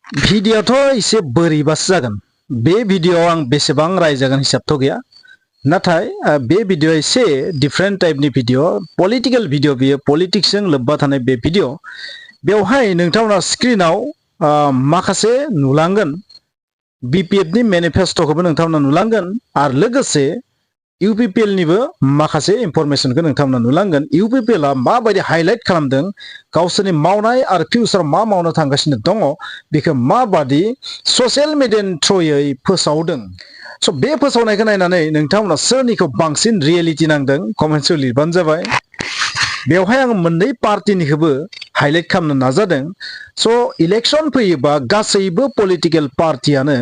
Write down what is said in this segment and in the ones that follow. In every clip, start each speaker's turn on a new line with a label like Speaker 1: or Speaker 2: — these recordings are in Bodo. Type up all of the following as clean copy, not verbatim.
Speaker 1: भिडिअ तो इसे बोरैबासो जागोन बे भिडिअ आं बेसेबां रायजागोन हिसाबथ' गैया नाथाय बे भिडिअ एसे डिफरेंट टाइपनि भिडिअ पलिटिकल भिडिअ बियो पलिटिक्सजों लोब्बा थानाय बे भिडिअ बेवहाय नोंथांमोना स्क्रिनाव माखासे नुलांगोन BPF नि मेनिफेस्ट'खौबो नोंथांमोना नुलांगोन आरो लोगोसे UPPL निबो माखासे इनफरमेशनखौ नोंथांमोना नुलांगोन UPPL आ माबायदि हाइलाइट खालामदों गावसोरनि मावनाय आरो फिउचार मा मावनो थांगासिनो दङ बेखौ माबादि ससियेल मिडियानि थ्रुयै फोसावदों स' बे फोसावनायखौ नायनानै नोंथांमोना सोरनिखौ बांसिन रियेलिटि नांदों कमेन्ट्सआव लिरबानो जाबाय बेवहाय आं मोननै पार्टिनिखौबो हाइलाइट खालामनो नाजादों स' इलेक्शन फैयोबा गासैबो पलिटिकल पार्टियानो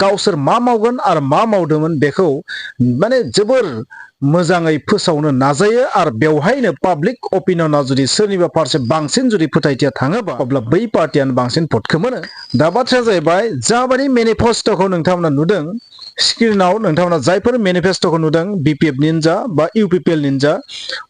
Speaker 1: गावसोर मा मावगोन आरो मा मावदोंमोन बेखौ माने जोबोर मोजाङै फोसावनो नाजायो आरो बेवहायनो पाब्लिक अपिनियना जुदि सोरनिबा फारसे बांसिन जुदि फोथायथिया थाङोबा अब्ला बै पार्टियानो बांसिन भटखौ मोनो दा बाथ्राया जाहैबाय जाबादि मेनिफेस्ट'खौ नोंथांमोना नुदों स्क्रिनाव नोंथांमोना जायफोर मेनिफेस्ट'खौ नुदों BPF निनो जा बा UPPL निनो जा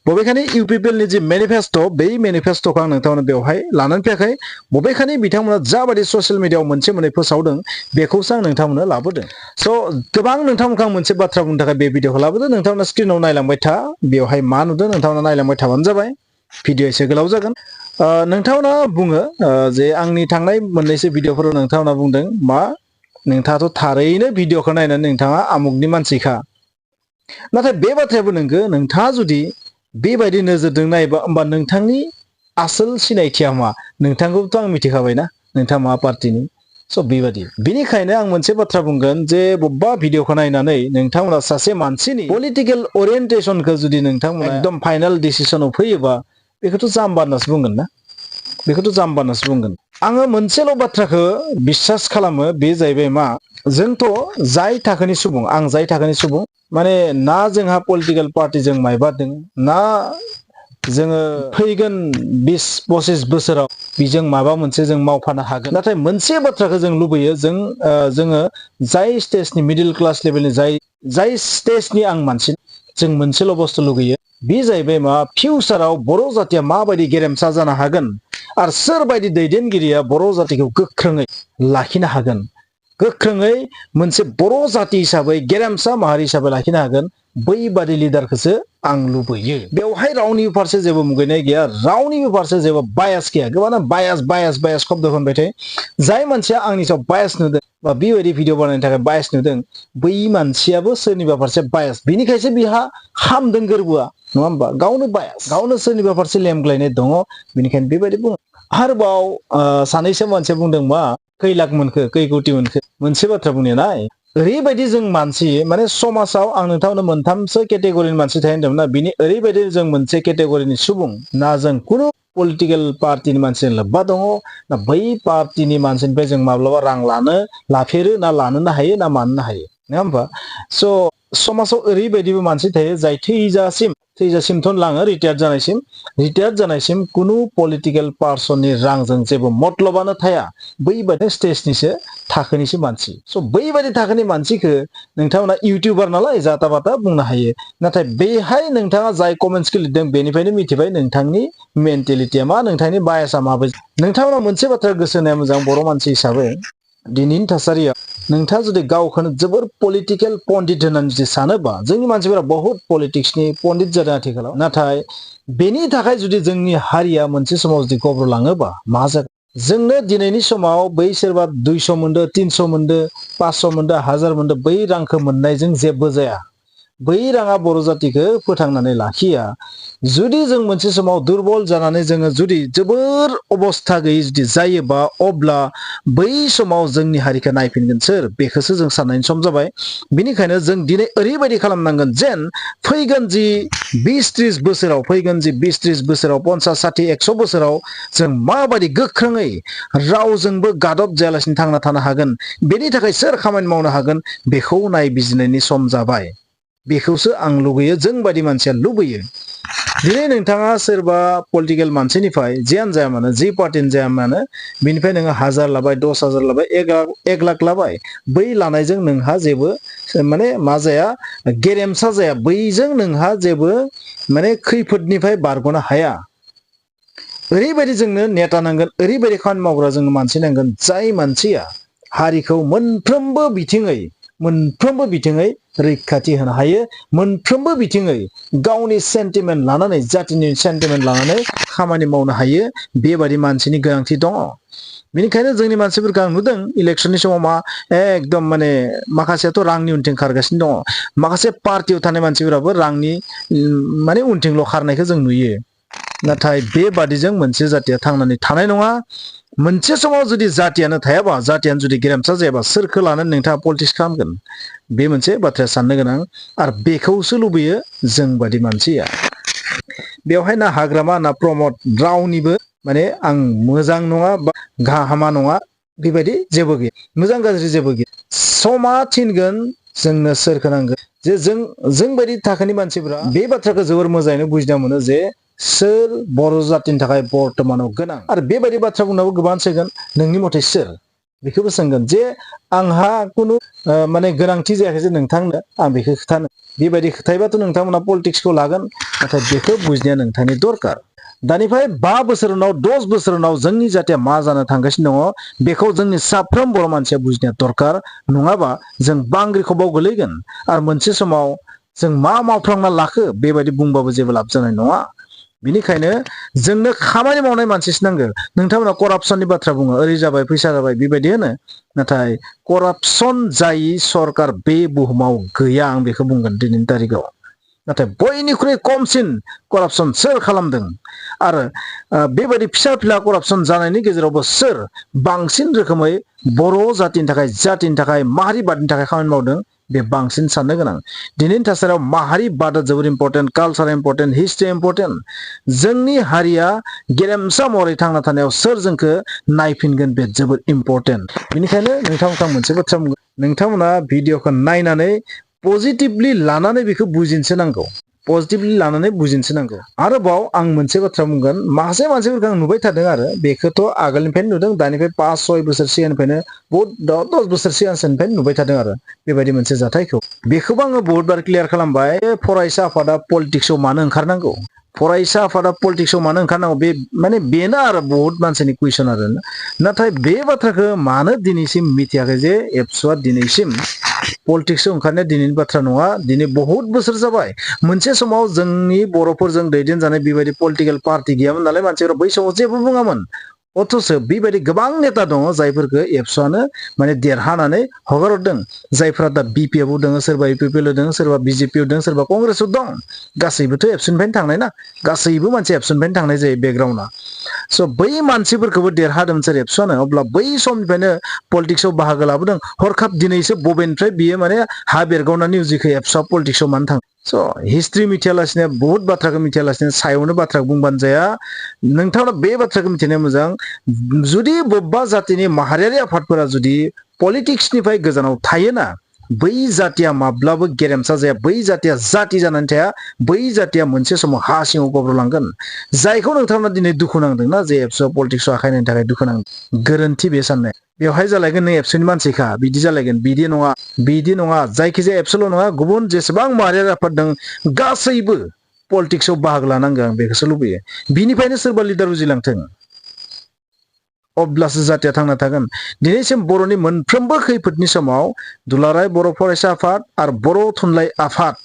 Speaker 1: बबेखानि UPPL नि जि मेनिफेस्ट' बै मेनिफेस्ट'खौ आं नोंथांमोना बेवहाय लानानै फैयाखै बबेखानि बिथांमोना जाबादि ससियेल मिडियाआव मोनसे मोननै फोसावदों बेखौसो आं नोंथांमोननो लाबोदों स' गोबां नोंथांमोनखौ आं मोनसे बाथ्रा बुंनो थाखाय बे भिडिअखौ लाबोदों नोंथांमोना स्क्रिनाव नायलांबाय था बेवहाय मा नुदों नोंथांमोना नायलांबाय थाबानो जाबाय भिडिअ एसे गोलाव जागोन नोंथांमोना बुङो जे आंनि थांनाय मोननैसो भिडिअफोराव नोंथांमोना बुंदों मा नोंथाङाथ' थारैनो भिडिअखौ नायनानै नोंथाङा आमुगनि मानसिखा नाथाय बे बाथ्रायाबो नोंगो नोंथाङा जुदि बेबायदि नोजोरजों नायोबा होमबा नोंथांनि आसोल सिनायथिया मा नोंथांखौथ' आं मिथिखाबायना नोंथाङा मा पार्टिनि स' बेबायदि बेनिखायनो आं मोनसे बाथ्रा बुंगोन जे बबेबा भिडिअखौ नायनानै नोंथांमोना सासे मानसिनि पलिटिकेल ओरियेन्टेसनखौ जुदि नोंथांमोना एकदम फाइनाल डिसिसनाव फैयोबा बेखौथ' जाम्बा होननासो बुंगोन ना बेखौथ' जाम्बा होननासो बुंगोन आङो मोनसेल' बाथ्राखौ बिश्वास खालामो बे जाहैबाय मा जोंथ' जाय थाखोनि सुबुं आं जाय थाखोनि सुबुं माने ना जोंहा पलिटिकेल पार्टिजों मायबा दङ ना जोङो फैगोन 20-25 बोसोराव बिजों माबा मोनसे जों मावफानो हागोन नाथाय मोनसे बाथ्राखौ जों लुबैयो जोङो जाय स्टेजनि मिडिल क्लास लेभेलनि जाय स्टेजनि आं मानसि जों मोनसेल' बुस्थु लुगैयो बे जाहैबाय मा फिउचाराव बर' जातिया माबायदि गेरेमसा जानो हागोन आरो सोरबायदि दैदेनगिरिया बर' जातिखौ गोख्रोङै लाखिनो हागोन गोख्रोङै मोनसे बर' जाति हिसाबै गेरेमसा माहारि हिसाबै लाखिनो हागोन बैबादि लिडारखौसो आं लुबैयो बेवहाय रावनिबो फारसे जेबो मुगैनाय गैया रावनिबो फारसे जेबो बायास गैया गोबां बायास शब्द होनबाय थायो जाय मानसिया आंनि सायाव बायास नुदों बा बेबायदि भिडिअ बानायनो थाखाय बायास नुदों बै मानसियाबो सोरनिबा फारसे बायास बिनिखायसो बिहा हामदों गोरबोआ नङा होमबा गावनो बायास गावनो सोरनिबा फारसे लेमग्लायनाय दङ बेनिखायनो बेबायदि बुङो आरोबाव सानैसो मानसिया बुंदों मा खै लाख मोनखो खै कोटि मोनखो मोनसे बाथ्रा बुंनो नाय ओरैबायदि जों मानसि माने समाजाव आं नोंथांमोननो मोनथामसो केटेगरिनि मानसि थायो होनदोंमोन ना बिनि ओरैबायदि जों मोनसे केटेगरिनि सुबुं ना जों खुनु पलिटिकेल पार्टिनि मानसिजों लोब्बा दङ ना बै पार्टिनि मानसिनिफ्राय जों माब्लाबा रां लाफेरो ना लानोनो हायो ना मानोनो हायो नङा होमबा स' समाजाव ओरैबायदिबो मानसि थायो जाय थैजासिमथ' लाङो रिटायार्ड जानायसिम कुनु पलिटिकेल पार्सननि रांजों जेबो मतलबानो थाया बैबायदि स्टेजनिसो थाखोनिसो मानसि स' बैबायदि थाखोनि मानसिखौ नोंथांमोना इउटिउबार नालाय जाता बाता बुंनो हायो नाथाय बेहाय नोंथाङा जाय कमेन्ट्सखौ लिरदों बेनिफ्रायनो मिथिबाय नोंथांनि मेन्टेलिटिया मा नोंथांनि बायासा माबायदि नोंथांमोना मोनसे बाथ्रा गोसो होनाया मोजां बर' मानसि हिसाबै दिनैनि थासारियाव नोंथाङा जुदि गावखौनो जोबोर पलिटिकेल पन्डित होननानै जुदि सानोबा जोंनि मानसिफोरा बहुत पलिटिक्सनि पन्डित जादों आथिखालाव नाथाय बेनि थाखाय जुदि जोंनि हारिया मोनसे समाव जुदि गब्रलाङोबा मा जागोन जोंनो दिनैनि समाव बै सोरबा 200 मोनदो 300 मोनदो 500 मोनदो 1000 मोनदो बै रांखौ मोननायजों जेबो जाया बै राङा बर' जातिखौ फोथांनानै लाखिया जुदि जों मोनसे समाव दुरबल जानानै जोङो जुदि जोबोर अबस्था गैयै जुदि जायोबा अब्ला बै समाव जोंनि हारिखौ नायफिनगोन सोर बेखौसो जों साननायनि सम जाबाय बिनिखायनो जों दिनै ओरैबायदि खालामनांगोन जेन फैगोन जि 20-30 बोसोराव 50-60 बोसोराव जों माबायदि गोख्रोङै रावजोंबो गादब जायालासिनो थांना थानो हागोन बेनि थाखाय सोर खामानि मावनो हागोन बेखौ नायबिजिरनायनि सम जाबाय बेखौसो आं लुगैयो जों बायदि मानसिया लुबैयो दिनै नोंथाङा सोरबा पलिटिकेल मानसिनिफ्राय जियानो जाया मानो जि पार्टिनि जाया मानो बिनिफ्राय नोङो 1000 लाबाय 10,000 लाबाय 1 लाख लाबाय बै लानायजों नोंहा जेबो माने मा जाया गेरेमसा जाया बैजों नोंहा जेबो माने खैफोदनिफ्राय बारग'नो हाया ओरैबायदि जोंनो नेता नांगोन, ओरैबायदि खामानि मावग्रा जोंनो मानसि नांगोन, जाय मानसिया हारिखौ मोनफ्रोमबो बिथिङै रैखाथि होनो हायो, मोनफ्रोमबो बिथिङै गावनि सेन्टिमेन्ट लानानै, जातिनि सेन्टिमेन्ट लानानै खामानि मावनो हायो, बेबादि मानसिनि गोनांथि दङ। बेनिखायनो जोंनि मानसिफोरखौ आं नुदों इलेक्सननि समाव एकदम माने माखासेयाथ' रांनि उनथिं खारगासिनो दङ, माखासे पार्टियाव थानाय मानसिफोराबो रांनि माने उनथिंल' खारनायखौ जों नुयो। नाथाय बेबादिजों मोनसे जातिया थांनानै थानाय नङा। मोनसे समाव जुदि जातियानो थायाबा, जातियानो जुदि गेरेमसा जायाबा, सोरखौ लानानै नोंथाङा पलिटिक्स खालामगोन? बे मोनसे बाथ्राया साननो गोनां। आरो बेखौसो लुबैयो जों बादि मानसिया। बेवहाय ना हाग्रामा ना प्रमद रावनिबो माने आं मोजां नङा बा गाहामा नङा बेबायदि जेबो गैया, मोजां गाज्रि जेबो गैया। समा थिनगोन जोंनो सोरखौ नांगोन। जे जों बायदि थाखोनि मानसिफोरा बे बाथ्राखौ जोबोर मोजाङैनो बुजिना मोनो जे सोर बर' जातिनि थाखाय बर्तमानाव गोनां। आरो बेबायदि बाथ्रा बुंनाबो गोबां सोंगोन, नोंनि मथे सोर? बेखौबो सोंगोन जे आंहा खुनु माने गोनांथि जायाखै जे नोंथांनो आं बेखौ खिथानो। बेबायदि खोथायोबाथ' नोंथांमोना पलिटिक्सखौ लागोन, नाथाय बेखौ बुजिनाया नोंथांनि दरकार। दानिफ्राय 5 बोसोर उनाव 10 बोसोर उनाव जोंनि जातिया मा जानो थांगासिनो दङ बेखौ जोंनि साफ्रोम बर' मानसिया बुजिनाया दरकार। नङाबा जों बांग्रिखबाव गोलैगोन। आरो मोनसे समाव जों मा मावफ्लांना लाखो बेबायदि बुंबाबो जेबो लाब जानाय नङा। बिनिखायनो जोंनो खामानि मावनाय मानसिसो नांगौ। नोंथांमोना करापसननि बाथ्रा बुङो, ओरै जाबाय फैसा जाबाय बेबायदि होनो, नाथाय करापसन जायि सरकार बे बुहुमाव गैया, आं बेखौ बुंगोन दिनैनि तारिखाव। नाथाय बयनिख्रुइ खमसिन करापसन सोर खालामदों? आरो बेबायदि फिसा फिला करापसन जानायनि गेजेरावबो सोर बांसिन रोखोमै बर' जातिनि थाखाय माहारिबादनि थाखाय खामानि मावदों? बे बांसिन साननो गोनां। दिनैनि थासारियाव माहारिबादा जोबोर important, culture important, history important. जोंनि हारिया गेरेमसा महरै थांना थानायाव सोर जोंखौ नायफिनगोन बे जोबोद इम्पर्टेन्ट। बेनिखायनो नोंथांमोनखौ आं मोनसे बाथ्रा बुंगोन, नोंथांमोना भिडिअखौ नायनानै पजिटिभलि लानानै बेखौ बुजिनोसो नांगौ, पजिटिभलि लानानै बुजिनोसो नांगौ। आरोबाव आं मोनसे बाथ्रा बुंगोन, माखासे मानसिफोरखौ आं नुबाय थादों, आरो बेखौथ' आगोलनिफ्रायनो नुदों, दानिफ्राय 5-6 बोसोर सिगांनिफ्रायनो बहुत 10 बोसोर सिगांनिफ्रायनो नुबाय थादों आरो बेबायदि मोनसे जाथायखौ। बेखौबो आङो बहुत बार क्लियार खालामबाय, फरायसा आफादा पलिटिक्सआव मानो ओंखारनांगौ? फरायसा आफादा पलिटिक्सआव मानो ओंखारनांगौ? बे माने बेनो आरो बहुत मानसिनि कुइसन आरो। नाथाय बे बाथ्राखौ मानो दिनैसिम मिथियाखै जे एबसुआ दिनैसिम पलिटिक्सआव ओंखारनाया दिनैनि बाथ्रा नङा, दिनै बहुत बोसोर जाबाय। मोनसे समाव जोंनि बर'फोरजों दैदेनजानाय बेबायदि पलिटिकेल पार्टि गैयामोन नालाय, मानसिफोरा बै समाव जेबो बुङामोन। अथ'स बेबायदि गोबां नेता दङ जायफोरखौ एबसुआनो माने देरहानानै हगारहरदों। जायफ्रा दा BPF आव दङ, सोरबा UPPL दङ, सोरबा BJP दङ, सोरबा कंग्रेसआव दं। गासैबोथ' एबसुनिफ्रायनो थांनाय ना, गासैबो मानसि एबसुनिफ्रायनो थांनाय जायो बेकग्राउन्डआ। स' बै मानसिफोरखौबो देरहादों सोर? एबसुआनो। अब्ला बै समनिफ्रायनो पलिटिक्सआव बाहागो लाबोदों। हरखाब दिनैसो बबेनिफ्राय बियो माने हा बेरगावनानै निउजिखौ एबसुआ पलिटिक्सआव मानो थाङो? स' हिस्ट्रि मिथियालासिनो, बहुत बाथ्राखौ मिथियालासिनो सायावनो बाथ्रा बुंबानो जाया। नोंथाङा बे बाथ्राखौ मिथिनाया मोजां। जुदि बबेबा जातिनि माहारियारि आफादफोरा जुदि पलिटिक्सनिफ्राय गोजानाव थायोना, बै जातिया माब्लाबो गेरेमसा जाया, बै जातिया जाति जानानै थाया, बै जातिया मोनसे समाव हा सिङाव गब्रलांगोन। जायखौ नोंथांमोना दिनै दुखु नांदोंना, जे एबसुआ पलिटिक्सआव आखाइ होनायनि थाखाय दुखु नांदों, गोरोन्थि बे साननाय। बेवहाय जालायगोन नों एबसुनि मानसिखा, बिदि जालायगोन। बिदि नङा, बिदि नङा। जायखिजाया एबसुल' नङा, गुबुन जेसेबां माहारियारि आफाद दं गासैबो पलिटिक्सआव बाहागो लानांगौ, आं बेखौसो लुबैयो। बिनिफ्रायनो सोरबा लिडार उजिलांथों, अब्लासो जातिया थांना थागोन। दिनैसिम बर'नि मोनफ्रोमबो खैफोदनि समाव दुलाराय बर' फरायसा आफाद आरो बर' थुनलाइ आफाद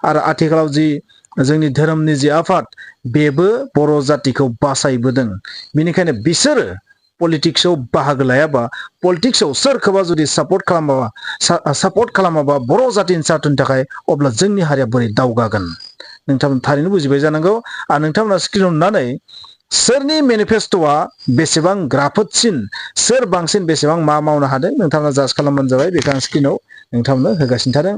Speaker 1: आरो आथिखालाव जि जोंनि धोरोमनि जि आफाद, बेबो बर' जातिखौ बासायबोदों। बेनिखायनो बिसोरो पलिटिक्सआव बाहागो लायाबा, पलिटिक्सआव सोरखौबा जुदि सापर्ट खालामाबा बर' जातिनि सार्थनि थाखाय, अब्ला जोंनि हारिया बोरै दावगागोन? नोंथांमोना थारैनो बुजिबाय जानांगौ। आरो नोंथांमोना स्क्रिनाव नुनानै सोरनि मेनिफेस्ट'आ बेसेबां ग्राफोदसिन, सोर बांसिन बेसेबां मा मावनो हादों, नोंथांमोना जाज खालामबानो जाबाय। बेखौ आं स्क्रिनाव नोंथांमोननो होगासिनो थादों।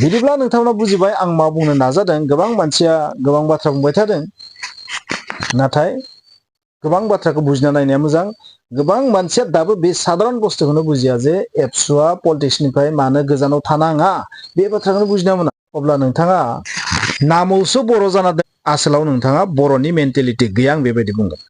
Speaker 1: बिदिब्ला नोंथांमोना बुजिबाय आं मा बुंनो नाजादों। गोबां मानसिया गोबां बाथ्रा बुंबाय थादों, नाथाय गोबां बाथ्राखौ बुजिना नायनाया मोजां। गोबां मानसिया दाबो बे साधारन बुस्थुखौनो बुजिया जे एबसुआ पलिटिक्सनिफ्राय मानो गोजानाव थानाङा, बे बाथ्राखौनो बुजिना मोना। अब्ला नोंथाङा नामावसो बर' जाना दं, आसोलाव नोंथाङा बर'नि मेन्टेलिटि गैया, आं बेबायदि बुंगोन।